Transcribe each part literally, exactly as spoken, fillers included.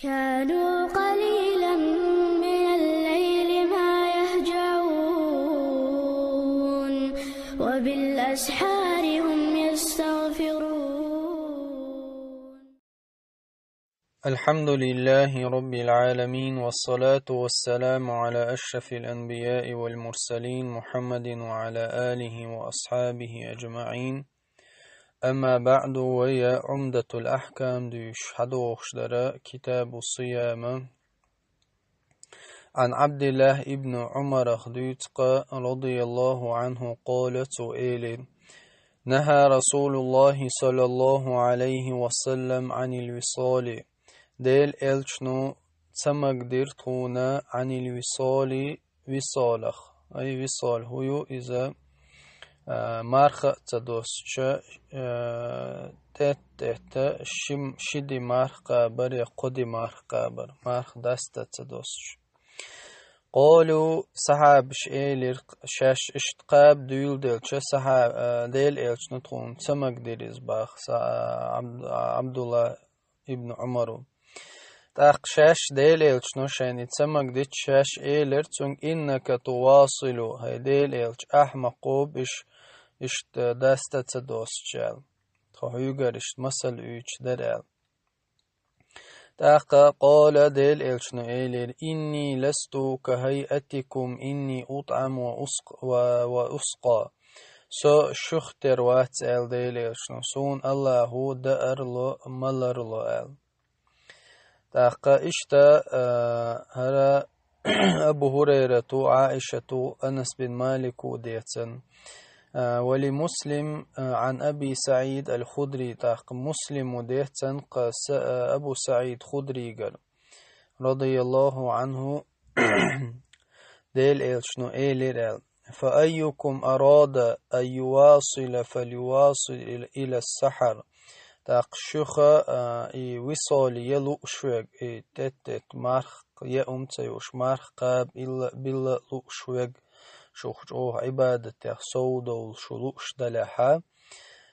كانوا قليلا من الليل ما يهجعون، وبالأسحار هم يستغفرون. الحمد لله رب العالمين، والصلاة والسلام على أشرف الأنبياء والمرسلين محمد وعلى آله وأصحابه أجمعين. أما بعد، وهي عمدة الأحكام дуьйцуш хьадогӀуш дара китабу сияма. عن عبد الله بن عمر дуьйцу-кх, رضي الله عنه قال, цо элира: نهى رسول الله صلى الله عليه وسلم عن الوصال. Делан элчано ца магадира тхуна عن الوصال, висалах. Ай, висал хӀун ю иза? А, марха а ца доссуш, а, тӀет-тӀетта ши, ши ди марха кхабар я кхо ди марха кхабар, марха даста ца доссуш. قالوا, сахьабаша элира, шаьш иштта кхаба дуьйладелча, сахьа-, а, Делан элчано тхуна ца магадира иза боху са-, а, Абд-, а, Абдулла ибн Ӏумара. ТӀаккха шаьш Делан элчано шайна и ца магадича, шаьш элира цуьнга: إنك تواصل, хӀай Делан элча, ахьа ма кхобу иш, иштта даста ца доссуш аьлла. Тхо хьоьгара иштта масал оьцуш дара аьлла. ткъа قال, Делан элчано элира: إني لست كهيئتكم إني أطعم وأسق-, و-, وأسقى. Со шух тера вац, аьлла Делан элчано, суна АллахӀа даар ло, малар ло, аьлла. ТӀаккха иштта, а, хӀара Абу ХӀурайрата, Ӏаишата, Анас бин Малика дийцина. А, ولمسلم, а, عن أبي سعيد الخدري, тӀаккха Муслима дийцина кху Са-, а, Абу СаӀид Худригара, رضي الله عنه, Делан элчано элира аьлла: فأيكم أراد أن يواصل فليواصل إلى، إلى السحر. ТӀаккха шуьха, а, и висал ян лууш верг, и тӀет-тӀетта марха яа хӀума ца юуш, марха кхаба илла, билла лууш верг, шух чӀогӀа Ӏибадатех совдовлуш шу лууш далехьа,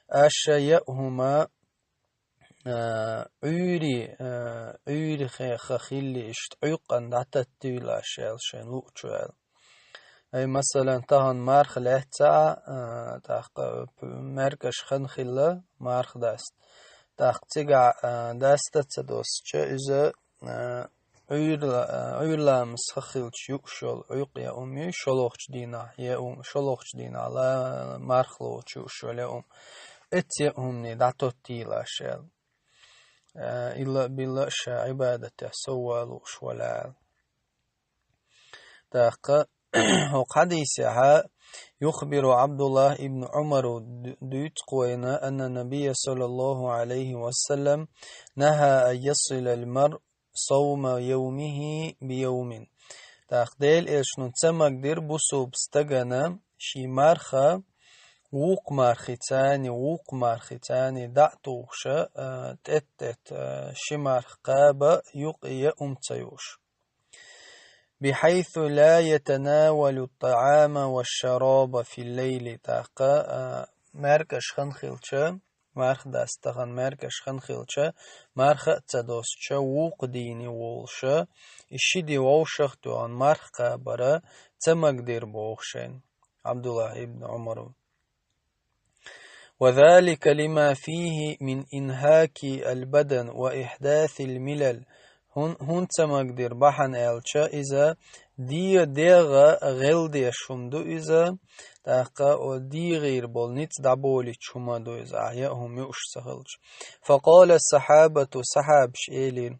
аша яа хӀума, а, Ӏуьйре, а, Ӏуьйре хе-, ха хилла иштта Ӏуьйкъана дӀататтийла аша аьлла шайн луучу аьлла. Ай, масалан, тахана марха лаьцна, а, тӀаккха п-, маьркӀаж хан хилла марха даста. ТӀаккха цигахь, а, даста ца доссуча, иза, а, Ӏуьйрла-, а, Ӏуьйрламас ха хилча юуш йолу Ӏуьйкъа яа хӀума ю, шолгӀачу дийнахь яа хӀума, шолгӀачу дийнахь ла-, марха лоцуш юуш йолу яа хӀума. Эцу яа хӀумане дӀатоттийла аша аьлла. А, илла а билла а ша Ӏибадатех соввала лууш вала аьлла. ТӀаккха хӀокху хьадисехь يخبر عبد الله بن عمر ду-, дуьйцу-кх вайна, أن النبي صلى الله عليه وسلم نهى أن يصل المرء صوم يومه بيوم. ТӀаккха Делан элчано ца магадира бусалба стагана шен марха вукху мархица, вукху мархица дӀа а тухуш, а, тӀет-тӀетта, а, ши марха кхаба юкъа яа хӀума ца юуш. بحيث لا يتناول الطعام والشراب في الليل. ТӀаккха, а, маьркӀаж хан хилча, марха даста тахана маьркӀаж хан хилча, марха а ца доссуча, вукху дийне волуш, и ши ди вовшах а тоьхна марха кхабар ца магадира боху шайна Ӏабдуллахь ибн Ӏумара. وذلك لما فيه من إنهاك البدن وإحداث الملل. ХӀун-, хӀунда ца магадира бахьана аьлча, иза де-, дегӀ гӀелдеш хӀума ду иза, тӀаккха о дегӀера болу ницкъ дӀаболийта хӀума ду иза, ахьа яа хӀума юуш ца хилча. فقال الصحابة, сахьабаш элира,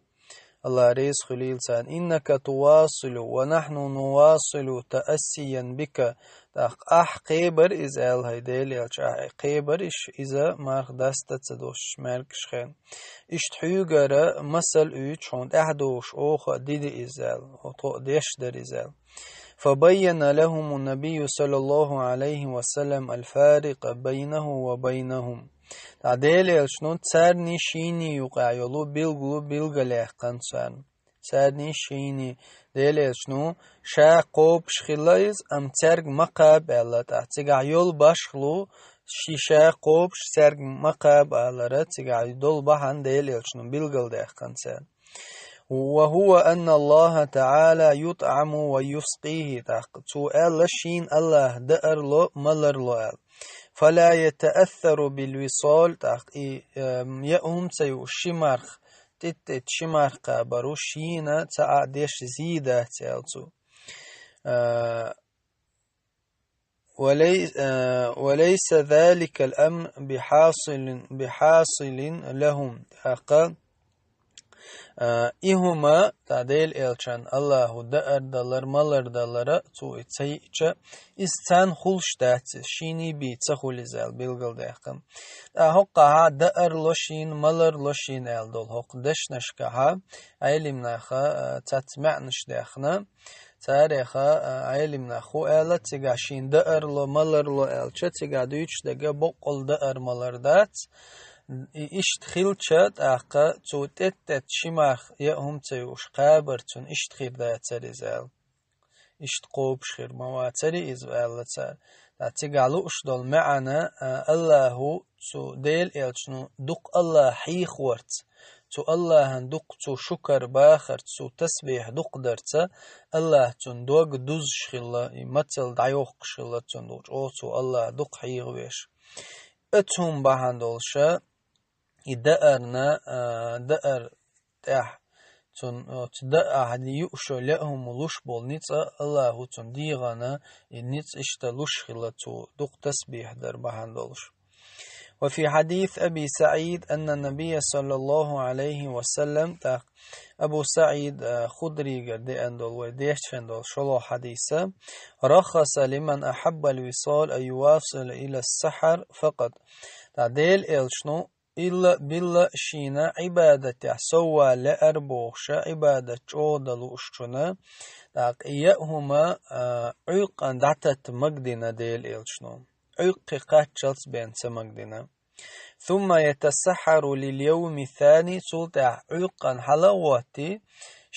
АллахӀ реза хуьлийла царна: إنك تواصل ونحن نواصل تأسيا بك. ТӀаккха ахь кхебар иза аьлла, хӀай Делан элча, ахь кхебар иш, иза марха даста ца доссуш маьркӀаж хен. Иштта хьуьгара масал оьцуш хьуна тӀаьхьа долуш оха а дина иза аьлла, тхо а деш дара иза аьлла. فبين لهم النبي صلى الله عليه وسلم الفارق بينه وبينهم. ТӀаккха Делан элчано царний шийний юкъахь йолу билгало билгалъяьккхина царна. Царний шийний Делан элчано ша кхобуш хилла иза, амма цаьрга ма кхаба аьлла тӀаккха. Цигахь йолу башхало ши ша кхобуш цаьрга ма кхаба алара, цигахь долу бахьана Делан элчано билгалдаьккхина царна. وهو أن الله تعالى يطعم ويسقيه, тӀаккха цо аьлла шийна АллахӀ даар ло, малар ло аьлла. فلا يتأثر بالوصال, тӀаккха и, эм, яа хӀума ца юуш ши марха, тӀитӀа ши марха кхабар шийна цхьа а деш зе дац аьлла цо. А, ولي-, а, وليس ذلك الأمر بحاصل, بحاصل لهم, тӀаккха А, и хӀума, тӀаккха Делан Элчанна АллахӀа даар далар, малар далар, цо и ца йиъча, иза царна хуьлуш дац, шийна бен ца хуьлу иза аьлла билгалдаьккхина. ТӀаккха хӀокхахьа даар ло шийна, малар ло шийна аьлла долу хӀокху дешнашкахьа Ӏелимнаха, а, цхьацца маьӀнаш даьккхина. Цареха, а, Ӏелимнаха хӀун аьлла, цигахь шийна даар ло, малар ло аьлча, цигахь дуьйцуш дерг боккъал даар, малар дац. И иштта хилча, тӀаккха цо тӀетта-тӀетта ши марха яа хӀума ца юуш кхабар цунна иштта хир дацара иза аьлла. Иштта кхобуш хир ма вацара иза аьлла цара. ТӀаккха цигахь лууш долу маьӀна, а, АллахӀа цу Делан Элчано дукха АллахӀ хьехорца, цу АллахӀан дукха цо шукар бахарца, цо тасбихь дукха дарца, АллахӀ цуьнан дог дузуш хилла, и мацалла дӀайохкуш хилла цуьнан, чӀогӀа цо АллахӀ дукха хьехавеш. Оцу хӀуманна бахьана долуша, и даарна, а, даар тӀехь, цунна, оцу даарна юуш йолу яа хӀума луш болу ницкъ, АллахӀа цунна дегӀана и ницкъ иштта луш хилла цо дукха тасбихь дар бахьана долуш. وفي حديث أبي سعيد أن النبي صلى الله عليه وسلم, тӀаккха Абу СаӀид, а, Худригара деана долу, вай дешна долу шолгӀа хьадиса: رخص لمن أحب الوصال أن يواصل إلى السحر فقط. ТӀаккха Делан Элчано илла-билла шена Ӏибадатехь соввала лаьара бохуша, Ӏибадат чӀогӀа дан луушчунна, тӀаккха и яа хӀума, а, Ӏуьйкъана дӀататта магадина Делан Элчано. Ӏуьйкъе кхаччалц бен ца магадина. ثم يتسحر لليوم الثاني, цул тӀаьхьа Ӏуьйкъана хьала а гӀоттий,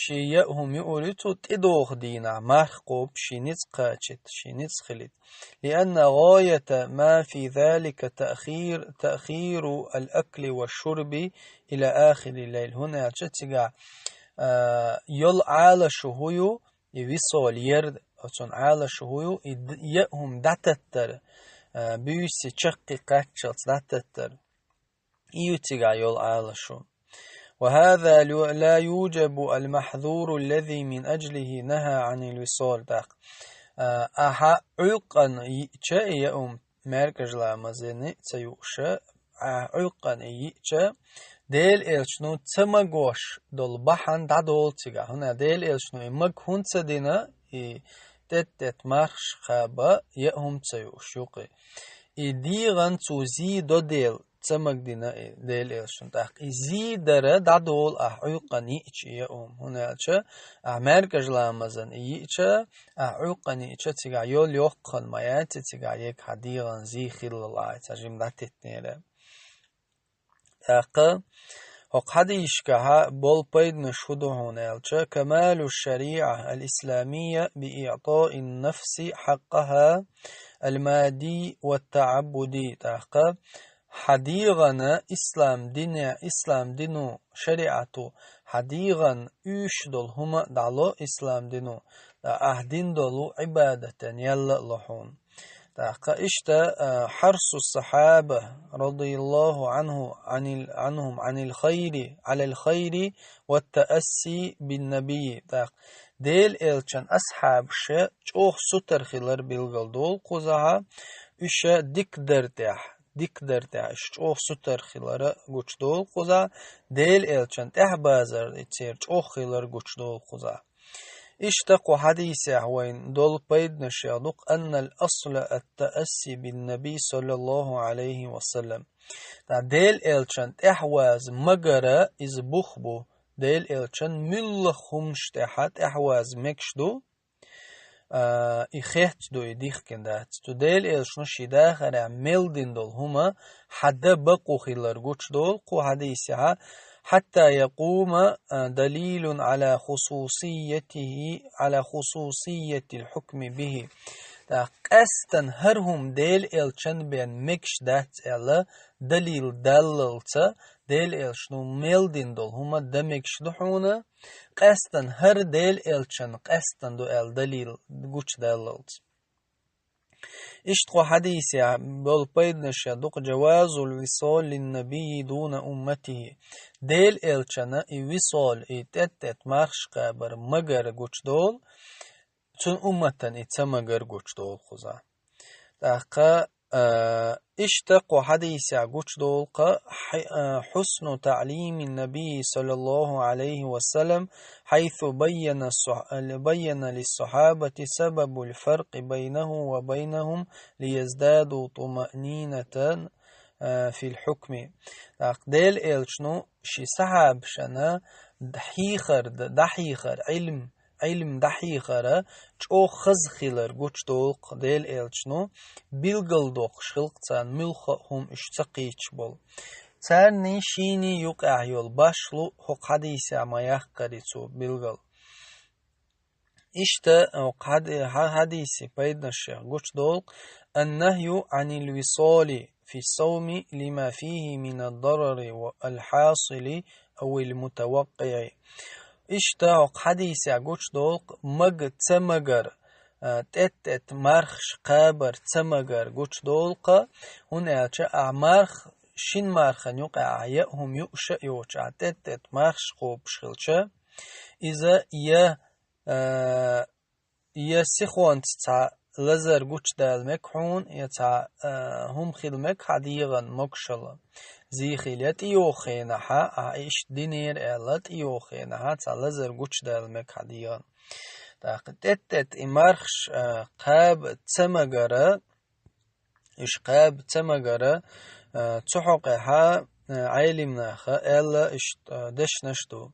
шен яа хӀума юур ю цо тӀедогӀу дийнахь, марха кхобу шен ницкъ кхачийта, шен ницкъ хилийта. لأن غاية ما في ذلك تأخير، تأخير الأكل والشرب إلى آخر الليل. ХӀунда аьлча цигахь, а, йолу Ӏалашо хӀун ю, и висол яр, оцунна Ӏалашо хӀун ю, и д-, яа хӀума дӀататтар, а, буьйса чаккхе кхаччалц дӀататтар. И ю цигахь йолу Ӏалашо. وهذا لا يوجب المحذور الذي من أجله نهى عن الوصال, тӀаккха. А, ахьа Ӏуьйкъана йиъча и яа хӀума, маьркӀажа ламазан ца юуша, ахьа Ӏуьйкъана и йиъча, Делан Элчано ца магош долу бахьана дӀадолу цигахь. ХӀунда Делан Элчано и мага хӀунда ца дина, и тӀетта-тӀетта мархаш кхаба яа хӀума ца юуш юкъе. И дегӀана цо зе до дела ца магадина и Делан Элчано. ТӀаккха и зе дара дӀадолу ахьа Ӏуьйкъана йиъча и яа хӀума. ХӀунда аьлча ахьа маьркӀажа ламазан и йиъча, ахьа Ӏуьйкъана йиъча цигахь йолу йоккха хан ма яц, цигахь ерг хьан дегӀана зе хилла лаьа, цхьа жима дӀатеттинера. ТӀаккха хӀокху хьадисашкахьа болу пайданаш хӀун ду хьуна аьлча, كمال الشريعة الإسلامية بإعطاء النفس حقها المادي والتعبدي. ТӀаккха хьан дегӀана ислам дине, ислам дино, шариӀато хьан дегӀана уьйш долу хӀума а дӀало ислам дино, ахьа дина долу Ӏибадатан ял а ло хьуна. ТӀаккха иштта, а, حرص الصحابة رضي الله عنه عن ال-, عنهم عن الخير، على الخير والتأسي بالنبي. ТӀаккха Делан Элчан асхьабаша чӀогӀа сутара хилар билгал долу кхузахьа, уьш дика дар тӀехь, дика дар тӀехь, уьш чӀогӀа сутара хилар гучудолу кхузахьа, Делан Элчан тӀаьхьабазар церан чӀогӀа хилар гучудолу кхузахьа. Иштта кху хьадисехь вайна долу пайданашех ду-кх: أن الأصل التأسي بالنبي صلى الله عليه وسلم. ТӀаккха Делан Элчан тӀаьхьаваза магара иза бух бу. Делан Элчан муьлхха хӀуманаш тӀехьа тӀаьхьаваза мегаш ду, а, и хецна ду, и дихкина дац. Цу Делан Элчано шен дахарехь мел дина долу хӀума хьан дан бакъо хилар гучудолу кху хьадисехьа, حتى يقوم، а, دليل على خصوصيته، على خصوصية الحكم به. ТӀаккха къаьстан хӀара хӀума Дела элчан бен мегаш дац аьлла, далил даллалца, Дела элчано мел дина долу хӀума дан мегаш ду хьуна, къаьстан хӀара Дела элчан къаьстан ду аьлла далил гучудаллалца. Иштта кху хьадисехь болу пайданаш дукха: جواز الوصال للنبي دون أمته. Дела элчана и висол, и тӀет-тӀет мархаш кхабар магар гучудолу, цуьнан умматан и ца магар гучудолу кхузахь. ТӀаккха, а, иштта кху хьадисехь гучудолу кха хьи-, а, حسن تعليم النبي صلى الله عليه وسلم، حيث بين الصح-، بين للصحابة سبب الفرق بينه وبينهم ليزدادوا طمأنينة، а, في الحكم. ТӀаккха Дела элчано ши сахьабашана хьийхар, д-, дӀахьийхар, Ӏилм, Ӏилм дӀахьийхара чӀогӀа хаза хилар гучудолу кха Дела элчано, билгалдоккхуш хилла кха царна муьлхха а хӀума уьш ца кхийча болу. Царний шийний юкъахь йолу башхало хӀокху хьадисехь ма яккхара цо билгал. Иштта, хӀокху хьади-, хьа-, хьадиси пайданашех гучудолу النهي عن الوصال في الصوم لما فيه من الضرر الحاصل أو المتوقع. Иштта хӀокху хьадисехь гучудолу кха мага ца магар, а, тӀет-тӀет мархаш кхабар ца магар гучудолу кха, хӀунда аьлча ахь марха, шина мархана юкъахь ахь яа хӀума юуш а йоцуш ахь тӀет-тӀет мархаш кхобуш хилча, иза я, а, я сихонца цхьа лазар гучудала мега хьуна, я цхьа, а, хӀума хила мега хьан дегӀан могушалла. Зийхийла я тӀейогӀу хенахь, ахь иштта динера аьлла, тӀейогӀу хенахь цхьа лазар гучудала мега хьан дегӀан. ТӀаккха тӀет-тӀет и мархаш, а, кхаба ца магара, уьш кхаба ца магара, а, цу хьокъехь, а, Ӏелимнаха аьлла иштта, а, дешнаш ду.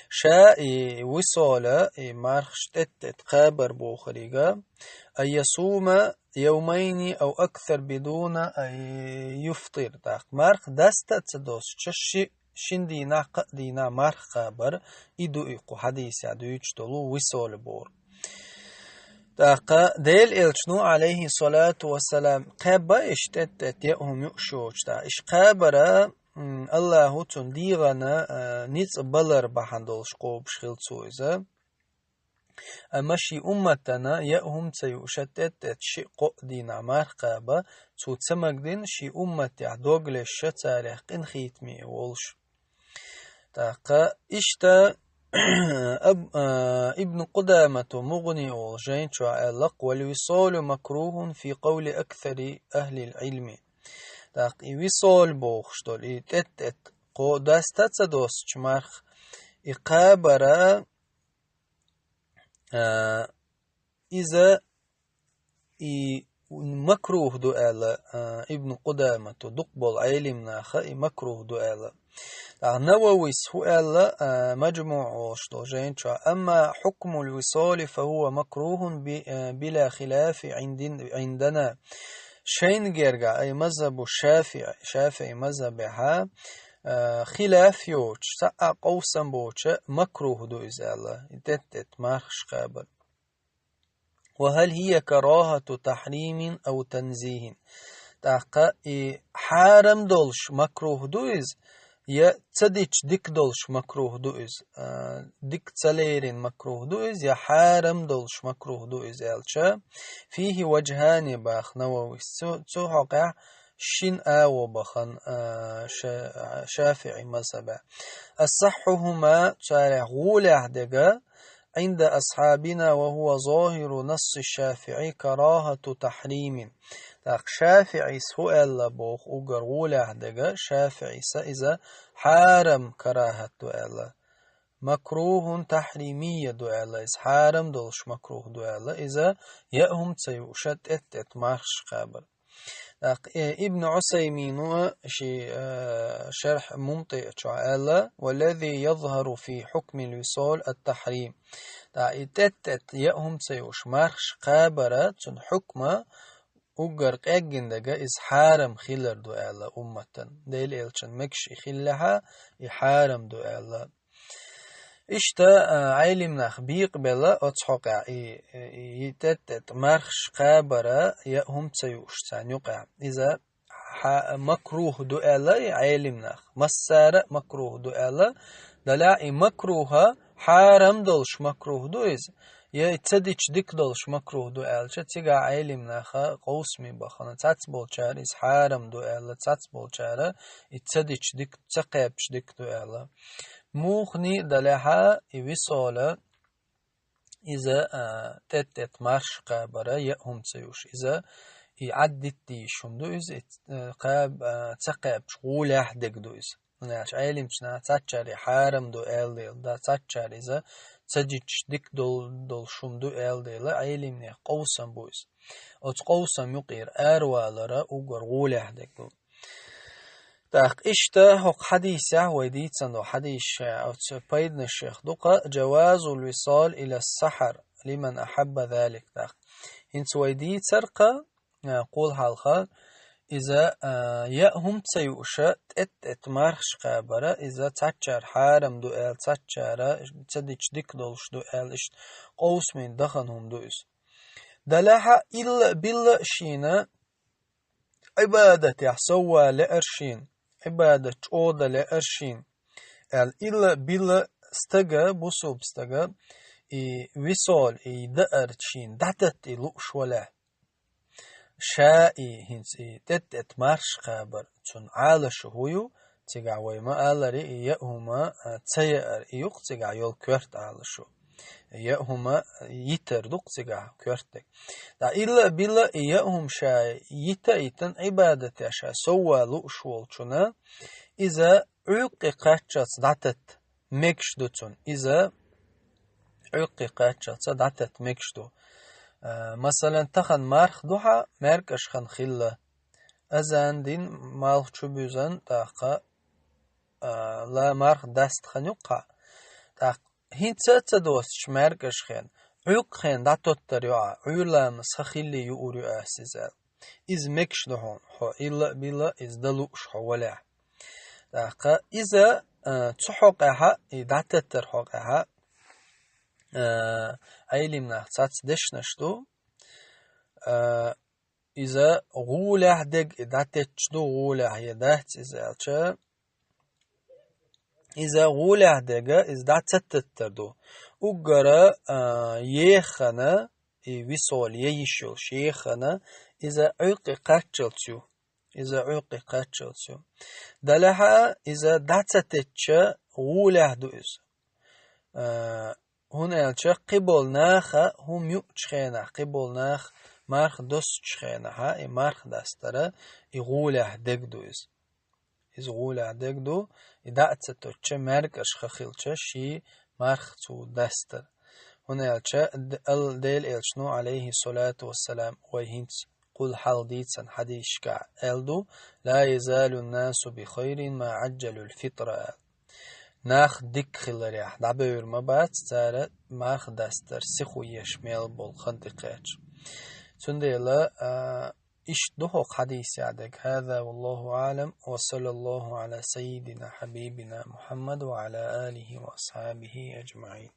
Ша и висола, и мархаш тӀет-тӀет кхабар бохург, أن يصوم يومين أو أكثر بدون أن يفطر. ТӀаккха марха даста а ца доссучу ши-, шина дийнахь, кхаа дийнахь марха кхабар, и ду и кху хьадисехь дуьйцуш долу висола бохург. ТӀаккха Делан Элчано, Ӏалайхи салату вассалам, кхаьбна иштта тӀет-тӀет яа хӀума юуш йоцуш, тӀаккха иштта кхабар, м, Аллахо цунна дегӀана, а, ницкъ балар бахьана долуш кхобуш хилла цо иза. Амма шен умматана яа хӀума ца юуш, тӀет-тӀет шиъ-кхоъ дийнахь марха кхаба, цо ца магадина шен умматехь дог леш а, царех къинхетаме а волуш. ТӀаккха иштта Аб-, а, Ибн Къудамата Мугъни олу жайна чохь аьлла-кх: والوصال مكروه في قول أكثر أهل العلم. ТӀаккха и висол бохуш долу, и тӀет-тӀет кхо даста а ца доссучу марха, и кхабар, а, иза и макрух ду аьлла, а, Ибн Къудамата, дукха болу Ӏелимнаха и макрух ду аьлла. ТӀаккха Нававис хӀун аьлла, а, МаджмуӀ олуш долу жайна чохь: أما حكم الوصال فهو مكروه ب-، а, بلا خلاف عند-، عندنا. Шайна гергахь, ай мазхабу ШафиӀи, ШафиӀи мазхабехь, а, хилаф йоцуш, цхьа а къовсам боцуш, макрух ду иза аьлла, и тӀет-тӀет мархаш кхабар. وهل هي كراهة تحريم أو تنزيه؟ ТӀаккха и хьарам долуш макрух ду иза, я ца дича дика долуш макрух ду иза, а, дика ца лерина макрух ду иза, я хьарам долуш макрух ду иза аьлча, فيه وجهان, баха Нававис. Цу, цу хьокъехь шина агӀо бахана, а, ша-, ШафиӀи мазхабехь. أصحهما, царех гӀолехь дерг, عند أصحابنا وهو ظاهر نص الشافعي كراهة تحريم. ТӀаккха ШафиӀис хӀун аьлла боху уггар гӀолехь дерг, ШафиӀис иза хьарам карахат ду аьлла. مكروه تحريمية ду аьлла, иза хьарам долуш макрух ду аьлла, иза яа хӀума ца юуш, тӀет-тӀет мархаш кхабар. ТӀаккха, э, Ибн Ӏусаймина шен, э, шархь Мумтиъ чохь аьлла: والذي يظهر في حكم الوصال التحريم. ТӀаккха и тӀет-тӀет яа хӀума ца юуш мархаш кхабар, цуьнан хьукма уггар къеггина дерг иза хьарам хилар ду аьлла умматан. Делан Элчан мегаш и хиллехь, и хьарам ду аьлла. Иштта, а, Ӏелимнах бийкъабелла оцу хьокъехь, и, и, и тӀе-, тӀе-, мархаш кхабара яа хӀума ца юуш царна юкъахь. Иза хьа-, макрухӀ ду аьлла и Ӏелимнах. Массара а макрухӀ ду аьлла, далахь и макрухӀа хьарам долуш макрухӀ ду иза, я и ца дича дика долуш макрухӀ ду аьлча, цигахь Ӏелимнаха къовсаме бахана. Цхьацца болчара иза хьарам ду аьлла, цхьацца болчара и ца дича дика, ца кхаьбча дика ду аьлла. Мухани а далехьа, и висола, иза, а, тӀе-, тӀе-, марш кхабара яа хӀума ца юуш. Иза и Ӏаддитта дийш хӀума ду, иза и, а, кхаба, а, ца кхаьбча гӀолехь дерг ду иза. ХӀунда аьлча Ӏелимчу наха цхьаччара и хьарам ду аьлла дела, да, цхьаччара иза ца дича дика дол-, долуш хӀума ду аьлла дела, Ӏелимнех къовсам бу иза. Оцу къовсам юкъера аравалара уггар гӀолехь дерг ду. ТӀаккха иштта хӀокху хьадисехь вай дийцина долу хьадисаш, оцу пайданашех ду-кха: «Джавазул висал иля сахьар, лиман ахьабба залик». ТӀаккха хӀинца вай дийцар-кха, а, кхул хьалха, иза, а, яа хӀума ца юуша, тӀе-, тӀе-, мархаш кхабара, иза цхьаччара хьарам ду аьлла, цхьаччара ца дича дика долуш ду аьлла, иштта къовсамийн дахана хӀума ду иза. Далахьа илла а билла а шена Ӏибадатехь совва лаьара шена, Ӏибадат чӀогӀа дан лаьара шена аьлла, илла а билла стага, бусулба стага, и висол, и даар шена дӀататта и лууш валахь. Ша и хӀинца и тӀе-, тӀе-, марш кхабар цунна Ӏалашо хӀу ю, цигахь вай ма-аллара, и яа хӀума, а, ца яар, и ю-кх цигахь йолу коьрта Ӏалашо. Яа хӀума йитар ду-кх цигахь коьртаниг. Ткъа илла а билла и яа хӀума ша йита а йитина, Ӏибадатехь ша совва лууш волчунна, иза Ӏуьйкъе кхаччалц дӀататта мегаш ду цунна. Иза Ӏуьйкъе кхаччалц дӀататта мегаш ду. А, масалан, тахана марха ду хьан, маьркӀаж хан хилла. Азан дина, малх чу буьзна, тӀаккха, а, ла марха даста хан ю-кх хьан. ТӀаккха хӀинца а ца доцуш маьркӀаж хен, Ӏуьйкъ хен дӀатоттар ю ахь, Ӏуьйра ламаз хан хилли юур ю ас иза аьлла. Иза мегаш ду хьуна, хьо илла а билла, иза дан лууш хьо валехь. ТӀаккха иза, а, цу хьокъехьа, и дӀататтар хьокъехьа, а, Ӏелимнах цаца дешнаш ду, а, иза гӀулехь дерг и дӀатетташ ду, гӀулехь я дац иза аьлча, иза гӀулехь дерг, иза дӀа ца таттар ду. Уггара, а, ехана, и висол я йиш йолуш ехана, иза Ӏуьйкъе кхаччалц ю. Иза Ӏуьйкъе кхаччалц ю. Далехьа иза дӀа ца теттча, гӀулехь ду иза. А, хӀунда аьлча кхиболу наха хӀума юучу хенахь, кхиболу наха марха доссучу хенахьа, и марха дастара, и гӀулехь дерг ду иза. Иза гӀулехь дерг ду, и дӀа а ца теттча, маьркӀаж хан хилча, ший марха цо дастар. ХӀунда аьлча Д-, ал-, Делан Элчано, алейхи салату вассалам, вай хӀинца кхул хьалха дийцина хьадисашкахь аьлла ду: «Ла язалу насу би хайрин ма Ӏаджалул фитра», – аьлла. Нах дика хиларехь дӀабевр ма бац, цара марха дастар сихо еш мел болу хан тӀекхаьчча. Цундела, а, иштта ду хӀокху хьадисехь дерг. هذا والله أعلم، وصلى الله على سيدنا حبيبنا محمد وعلى آله وأصحابه أجمعين.